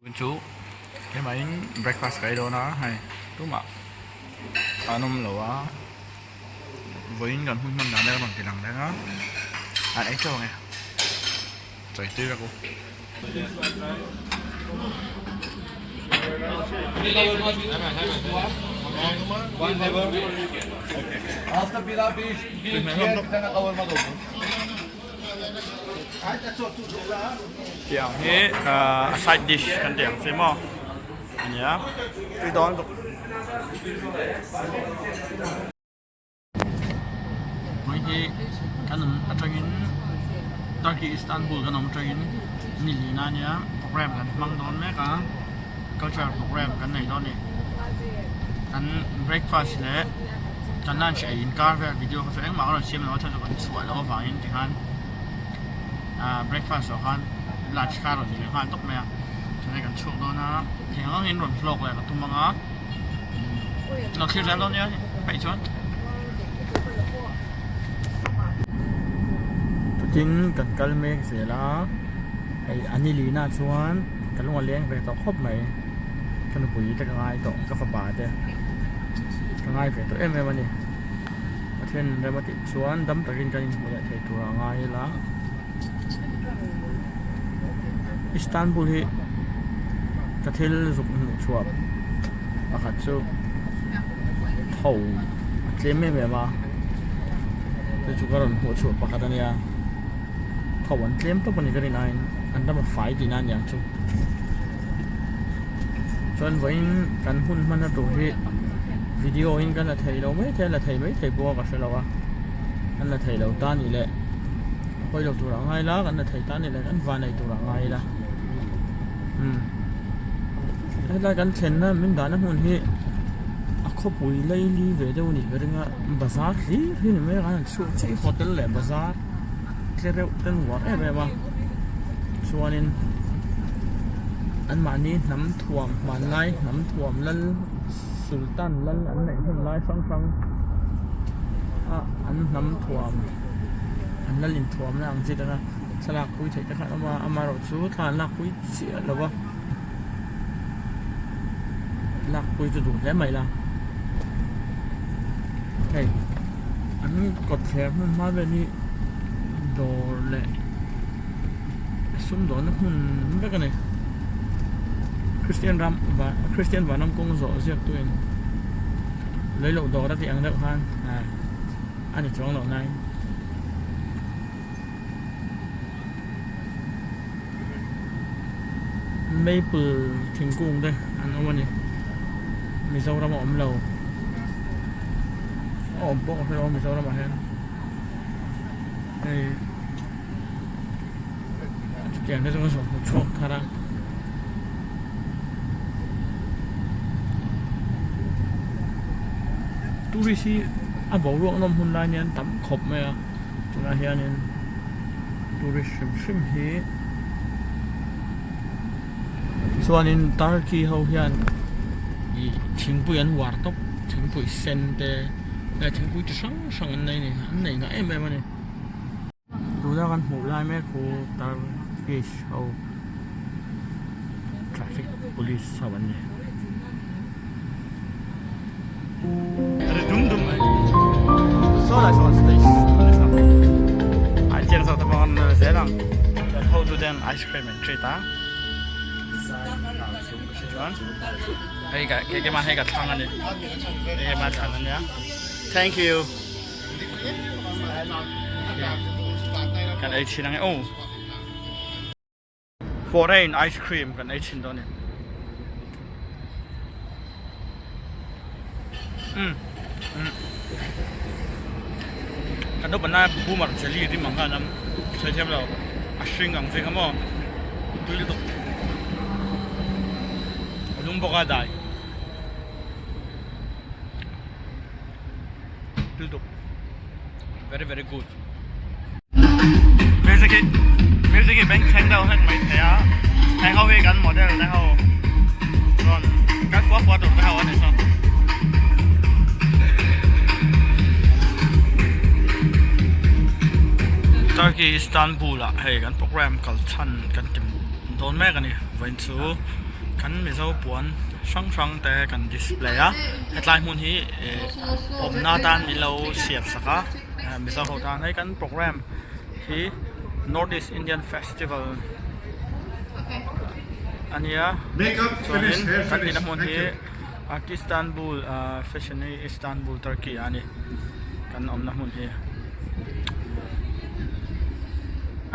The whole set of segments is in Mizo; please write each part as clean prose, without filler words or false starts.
Tun chu hemahin breakfast ka ei dawn a hei tumah an awm lo a vawiin kan hun hman dan te ka rawn ti lang reng a an ei teuh ang e chawi tui vek u. Tiang hi a side dish kan tih ang chi maw a nia tui dawn bawk. Hei hi kan awm atangin Turkey Istanbul kan awm atangin ni lina ania program kan hmang dawn mek a cultural program kan nei dawn a ni kan breakfast leh kan lunch ei inkar vel video kha chu engmah ka rawn siam lo a chhan chu kan chhuah loh avangin tikhan ah breakfast ah khan lunch kha a rawn ni leh nghal tawp mai a chuan hei kan chhuak dawn a thei ang angin rawn vlog leh ka tum ang a lo thlir zel dawn nia peih chuan chutin kan kal mek zel a hei a ni lina chuan ka lung a leng ve tawh khawp mai ka nupui te ka ngai tawh ka fapa te ka ngai ve tawh em em a ni Pathian rem a tih chuan dam takin kan inhmu leh thei tur a ngai ila Istanbul hi ka thil zuk hmuh chhuah pakhat chu tho a tlem em em a chu chu ka rawn hmuh chhuah pakhat a nia tho an tlem tawp a ni ka rin aiin an ram a fai tihna a niang chu chuan vawiin kan hun hman na tur hi video in kan la thei lo mai thei a la thei mai thei pawh ka hre lo a kan la thei lo ta nih leh hawi lo tur ah ngai la kan la thei ta nih leh kan van nei tur ah ngai ila umm helai kan thlen na min dahna hmun hi a khawpui laili ve deuh a nih ka ring a bazar hlir hi ni mai a kan han chhuak chiah hi hotel leh bazar tle reuh te an uar em em a chuanin anmahni hnam thuam hmanlai hnam thuam lal sultan lal an neih hun lai hrang hrang a an hnam thuam an lal inthuam na ang chi te kha thlalak pui theih te kha an awm a amaherawhchu thla an lak pui chiah lo va lak pui chu duh hle mai la hei an kawtthler hmun hma vel hi dawr leh sumdawnna hmun vek a ni Christian ram Christian vanram kawng zawh ziak tu in lei loh dawr a tih ang deuh khan a ni chuang loh nai. Maple thingkung te an awm a ni Mizoram a awm lo a awm pawh ka hre lo Mizoram ah hian hei chutiang te chu ka zawh hmu chhuak thar a. Tourist hi a boruak nawm hun lai hian tam khawp mai a tunah hianin tourist hrim hrim hi chuanin Turkey ho hian ih thingpui an uar tawp thingpui sen te leh thingpui chi hrang hrang an nei a ni an nei ngah em em a ni. Tuna kan hmuh lai mek chu Turkish ho traffic police ho an ni. Ice cream an treat a hei ka keimah hei ka thlang a ni keimah thlan a nia thank you. Kan ei thin ang e aw. Foreign ice cream kan ei thin dawn e. Um. Um. Kan upa na boomer jelly rim ang khan am sawi thiam lo a hring ang chi kha maw tui lutuk a lum bawk a dai. Very very good. Music hi music hi beng thleng deuh hlek mai thei a heng ho hi kan model te ho rawn kal fua fua tur te ho a ni saw. Turkey Istanbul ah hei kan program kal chhan kan ti dawn mek a ni. Vawiin chu kan Mizo puan hrang hrang te kan display a hetlai hmun hi eh awmna atan min lo siam sak a Mizo ho tan hei kan programme hi North East Indian Festival a nia chuanin kan tihna hmun hi Istanbul fashion hi Istanbul Turkey ah a ni kan awmna hmun hi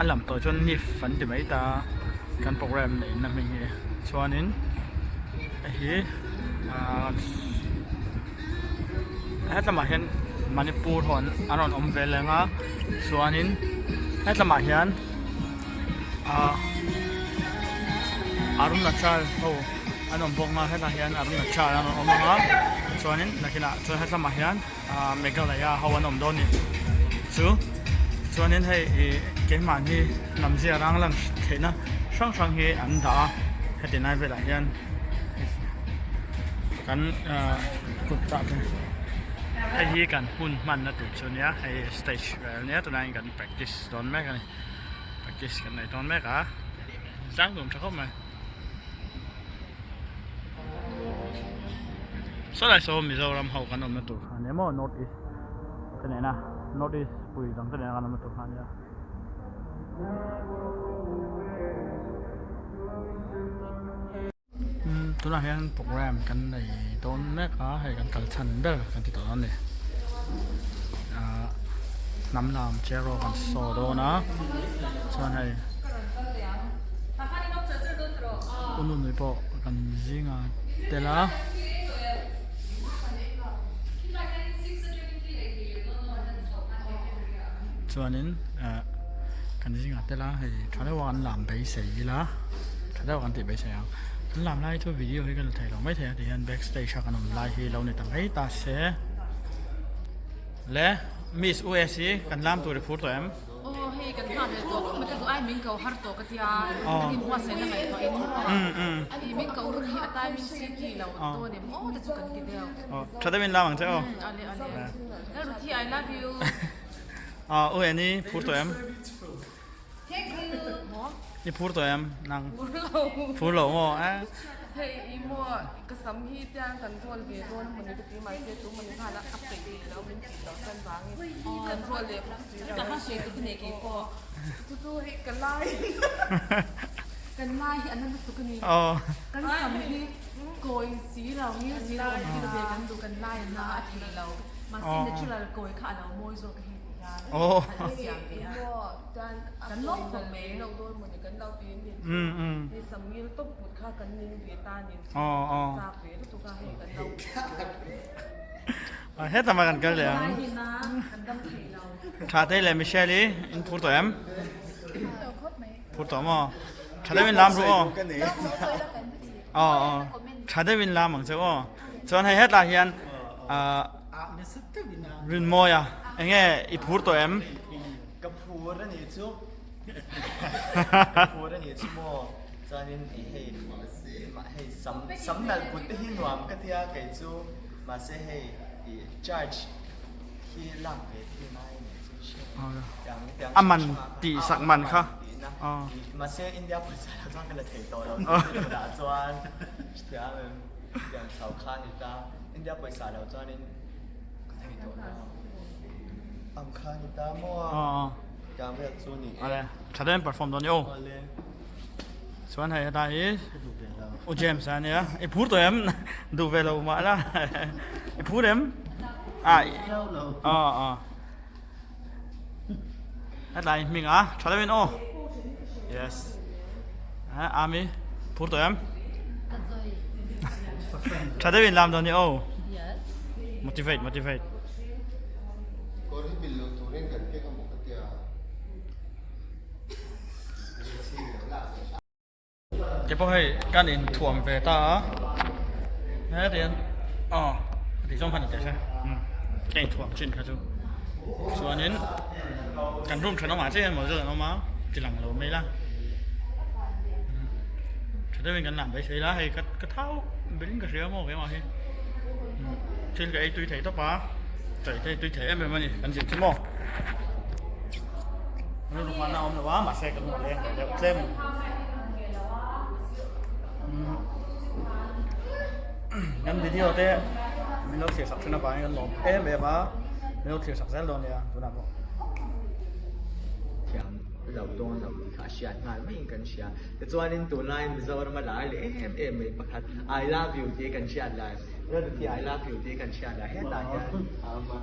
a lam tawh chuan nif an ti mai ta kan programme neih na hming hi chuanin hei hi ahh hetlamah hian Manipur ho an rawn awm ve leng a chuanin hetlamah hian ahh Arunachal ho an awm bawk a hetah hian Arunachal an rawn awm ang a chuanin nakinah chuan hetlamah hian ahh Meghalaya ho an awm dawn a ni chu chuanin hei ih keimahni hnam zia rang lan theihna hrang hrang hi an dah a heti lai velah hian kan ahh kut tah te hei hi kan hun hmanna tur chu ania hei stage vel ania tunah hian kan practice dawn mek a ni practice kan nei dawn mek a zang nuam tha khawp mai. Saw lai saw Mizoram ho kan awmna tur kha ania maw North East te nena North East pui dang te nena kan awmna tur kha ania. Tunah hian program kan nei dawn mek a hei kan kal chhan ber kan ti tawh dawn a ni ahh hnam lam chair rawng kan saw dawn a chuan hei u nunui pawh kan zinga tel a. Chuanin eh kan zingah tel a hei tha deuh a kan lam beisei ila tha deuh a kan tih beisei ang kan lam lai chu video hi ka la thei lo maithei a ti hian back stage a kan awm lai hi lo ni ta mai ta se le miss US hi kan lam tur i phur tawh em? Aw hei kan nghah leh tawh khawp mai ka duh ai min ko har tawh ka tia ka in huatsaih na ngaih tawh in maw i min ko hun hi a timing si ti lo dawn em aw te chu kan ti deuh. Aw tha deuhin lam ang che aw. Ale ale Lalruthi I love you. Aw u Annie phur tawh em? Thank you. Maw? I phur tawh em nang? Phur lo. Phur lo maw eh? Hei i maw ka sam hi tiang kan roll ve dawn a mawni ka ti mahse tu mawni khan a peih ve lo min tih loh chuan vangin kan roll leh bawk si lo. Ka han sawi tu ka nei kei pawh. Chu chu hei ka lai. Kan lai hi a na lutuk a ni. Kan sam hi kawi si lo ngil si lo awm tir ve kan duh kan lai a na a thei lo. Mahse natural kawi kha a lo mawi zawk a hei ti hian an siam ve a. Kan lawm khawp mai. Heta mah kan kal leh ang. Tha te leh Michelle i in phur tawh em? Phur tawh maw? Tha deuhin lam ru aw. Aw aw. Tha deuhin lam ang che aw. Chuan hei hetah hian Rinmawia enge i phur tawh em? Ka phur a nih chu. Ka phur a nih chu maw. Chuanin i hei hei sam sam nalh put te hi nuam ka tia kei chu mahse hei i charge hi lak ve te hi ngai a nih chu hriat ang tiang A man tih sak man kha. Mahse India pawisa lah chuan ka la thei tawh lo tunah chuan hriat em tiang chho kha a ni ta India pawisa lo chuanin ka thei tawh lo ang kha a ni ta maw tiang vel chu a ni e. Awle tha deuhin perform dawn i aw. Chuan hei heta hi U James a nia i phur tawh em duh ve lo mah la i phur em a aw aw hetlai hming a tha deuhin aw yes Ami phur tawh em tha deuhin lam dawn i aw motivate motivate Ke pawh hei kan inthuam ve ta a heti hian aw tih zawng khan ni teh se ka inthuam chin kha chu chuanin kan room thenawmah chiah hian mawzel an awm a ti lang lo mai la tha deuhin kan lam beisei la hei ka thau belin ka hria maw keimah hi thil ka ei tui thei tawp a chaw te tui thei em em a ni kan zir chu maw. Rilru hmanna a awm lo a mahse kan hmu leng ve deuh tlem. Kan video te min lo thlir sak thin avangin kan lawm em em a, min lo thlir sak zel dawn nia tunah pawh. Thiam lo dawn lo tih kha a hriat nghal maiin kan hria. Tichuanin tunlai Mizoram a lar leh em em mai pakhat I love you tih kan hriat lai, Ralti I love you tih kan hriat lai hetah hian a awm a,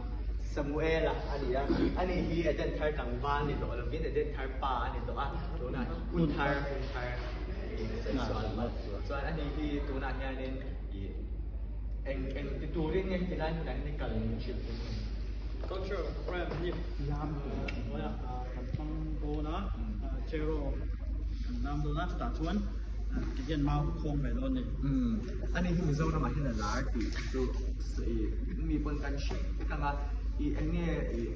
Samuela a ni a, ani hi Eden thar tlangval ni tawh lovin Eden thar pa a ni tawh a, tunah hun thar hun thar Chuan ani hi tunah hianin ih eng eng ti turin nge heti lai hmunah hian i kal min hrilh thei em? Cultural program hi lam hnuaiah kan hmang dawn a, cheraw kan lam dawn a, chutah chuan ti hian mau khawng ve dawn a ni. Umm ani hi Mizoramah hian a lar tih chu ih mi pawn kan hrilh vek ang a, ih eng nge ih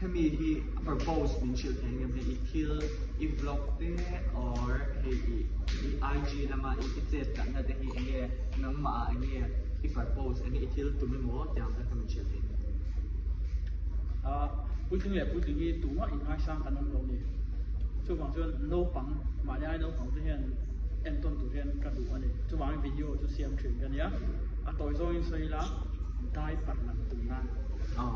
Hemi hi a purpose min hrilh thei ngem hei i thil i vlog te or hei i i IG lama i i chet tlatna te hi enge nangmah ah enge i purpose enge i thil tum emaw tih ang te kha min hrilh thei ngem. Ah puitling leh puitling hi tumah in ngaisang kan awm lo ni. Chuvang chuan naupang mahni ai naupang te hian entawn tur hian ka duh a ni. Chuvangin video chu siam thin ka nia. A tawi zawngin sawi ila dai parh lam tum nan. Aw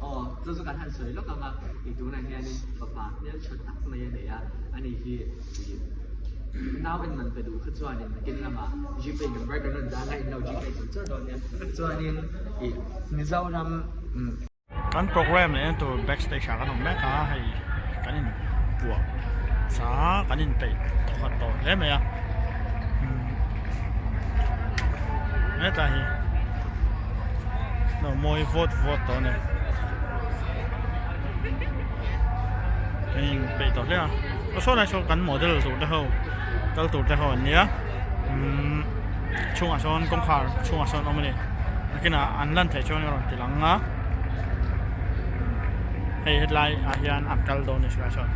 aw chu chu kan han sawi lawk ang a i tunah hianin fapa hmeltha tak mai a nei a ani hi ih nau en man pe duh kha chuanin nakin lamah gpay number kan rawn dan a in lo gpay chur chur dawn nia chuanin ih Mizoram umm. Kan program leh en tur backstage ah kan awm mek a hei kan in puah sa kan in peih thawkhat tawh hle mai a umm hetlai hi. Mawi vawt vawt tawh a ni kan in peih tawh hle a aw saw lai saw kan model tur te ho kal tur te ho an nia umm chhungah sawn kawngkhar chhungah sawn awm a ni nakinah an lan theih chuan a rawn ti lang a hei hetlai ah hian an kal dawn a ni silai sawn.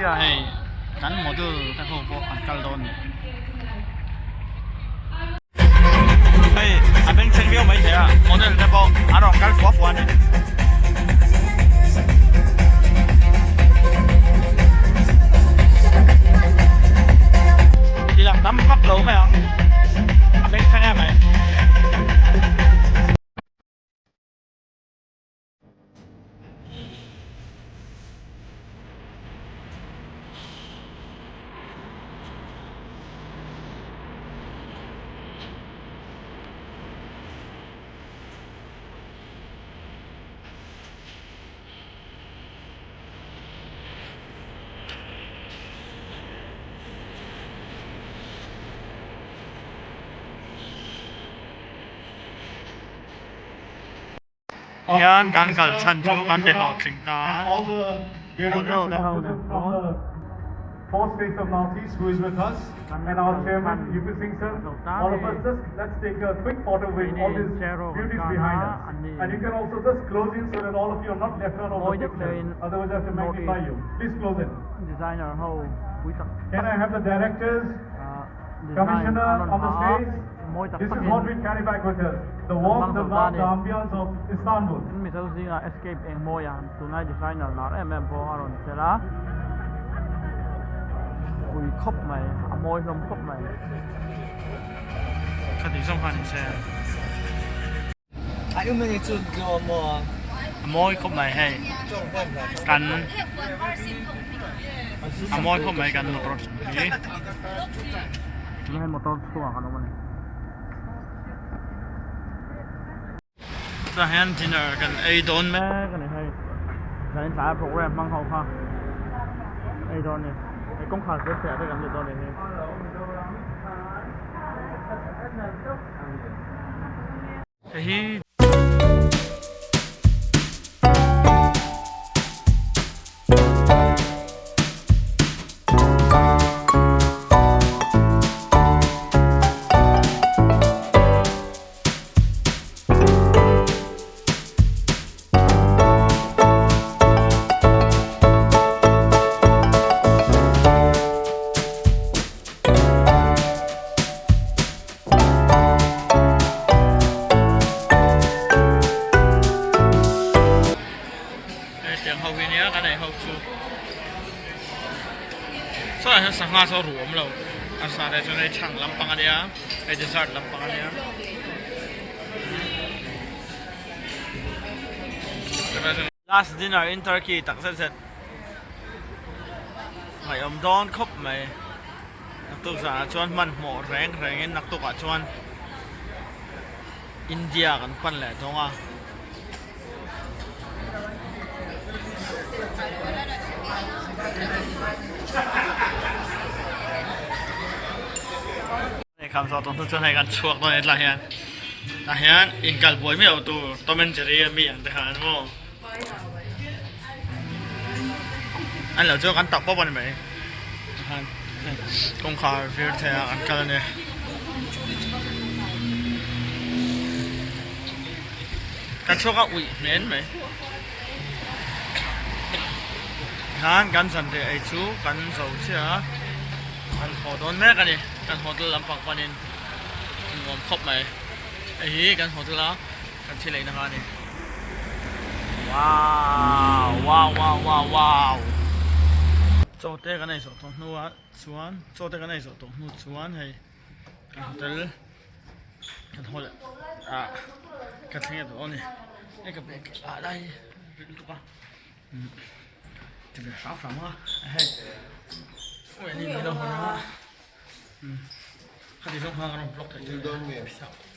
chiah hei kan model te ho pawh an kal dawn a ni. Hei a bengchheng viau mai thei a model te pawh an rawn kal fua fua a ni. Ti lang tam vak lo mai ang a bengchheng em mai. Hian kan kal chhan chu kan ti hlawhtling ta a. Mawi deuh deuhin North East designer ho pui tak tak design an rawn ha a, mawi tak takin an hmang zo ta a ni. Tin Mizo zingah Escape Engmawia tunlai designer lar em em pawh a rawn tel a, pui khawp mai, a mawi hlawm khawp mai. A mawi khawp mai hei kan a mawi khawp mai kan motor hi tunah hian motor chhungah kan awm a ni tunah hian dinner kan ei dawn mek a ni hei zanin tlaia program hmang ho kha ei dawn a ni hei kawngkhar te piah te kan lut dawn a ni hei. Hei Hetiang ho hi nia kan ei ho chu saw ah hian sangha saw ruh awm lo a sa leh chuan hei chhang lampang a nia hei dessert lampang a nia last dinner in turkey tak zet zet ngaihawm dawn khawp mai. Naktuk zanah chuan hmanhmawh reng rengin naktukah chuan India kan pan leh dawn a. Hei kham zawh tawh hnu chuan hei kan chhuak dawn a ni tlai hian tah hian inkal buai miah loh tur Tom and Jerry a mi ang te khan maw an lo chu kan tak pawp a ni mai kawngkhar vir thei a kan kal a ni kan chhuak a uih hmel mai khan kan zanriah ei chu kan zo chiah a kan haw dawn mek a ni kan hotel lampang panin nuam khawp mai hei hi kan hotel a. Kan thil ei na nga a ni. Wow wow wow wow wow. Chaw te kan ei zawh tawh hnu ah chuan chaw te kan ei zawh tawh hnu chuan hei kan hotel kan hall ah ka thleng leh tawh a ni. Hei ka bag ah lai ri lutuk a ti ve hram hram a hei ui ani ni lo hawn a khati zawng khan ka rawn vlog theih chu.